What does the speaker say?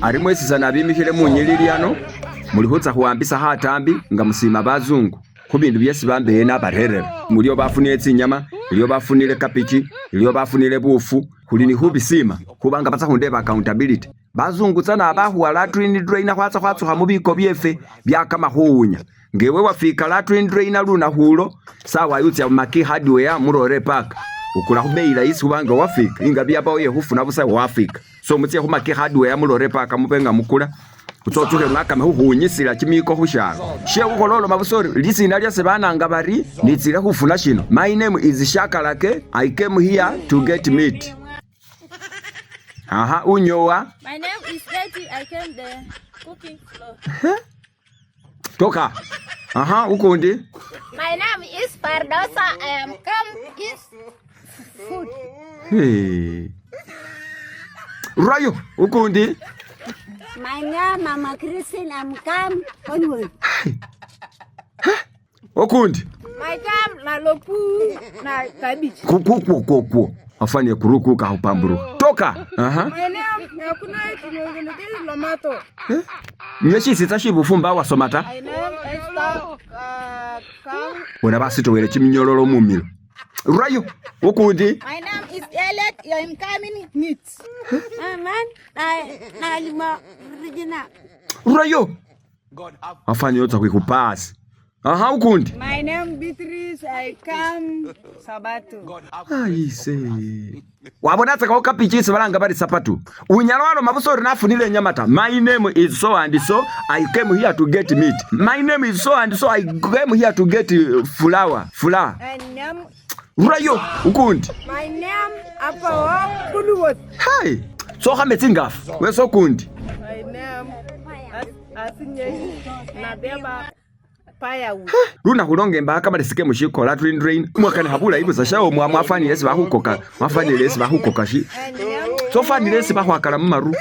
Ari mwesitsana bimikhile munyilili ano, muli khutsa khuwambisa khatambi nga musiima bazungu khu bindu byesi bambeye nabarerere. Muliyo bafunile tsinyama, iliyo bafunile cabbage, iliyo bafunile bufu, khuli ni khubisiima khubanga batsa khundeba accountability. Bazungu tsana bakhuwa latrine drainer khwatsa khwatsukha mubiko byefe byakama khuwunya. Nga ewe wafika latrine drainer lunakhu ulo, sawa yutsa Maki Hardware mu Rore Park, ukula khu beyi rahisi khubanga wafika, ingabi yabawo ye khufuna busa wafika. So mutse khu Maki Hardware mu Rore Park mube nga mukula, khutsa otsukhe mwakame khukhuwunyisila kimiko khushalo. She khukhola oloma busa ori lisina lyase bananga bari nitsile khufuna shino. My name is Shakalake, I came here to get meat. Aha, unyowa. My name is Betty. I came the cooking floor. Toka. Aha, ukundi. My name is Pardosa. I am come give food. Hey. Rayo, ukundi. My name Mama Christine. I'm come onward. Okundi. My come na lopu na cabbage. Kuku afanye kurukuka hupamburuka. Toka. Aha. My name hakuna kinyogelekezi lomato. Eh? Nye shisitsa shibufumba wasoma ta. My name Esther come. Bona basitowele chiminyololo mumilo. Rayo, ukundi. My name is Elliot. I am coming meat. Man, na na lima Regina. Rayo. Afanye yotsa kwikupasi. Aha, ukundi. My name Beatrice. I come Sabato. Aise. Wabona tsaka okapichisi balanga bali sapatu. Unyala waloma busa ori nafunile enyama ta. My name is so and so. I came here to get meat. My name is so and so. I came here to get flour. Flour. My name Rayo, ukundi. My name Apawa Kuluwot. Hai. Tsokha metsi ngafu. Weso kundi. My name Asinye Nabeba Firewood. Lunakhu longa embaka kamalesi ke mushikola train train mwakanikha bulayi busa shawo mwa mwafanile esi bakhukoka mwafanile esi bakhukoka shi My name tsofanile esi bakhwakala mumaru.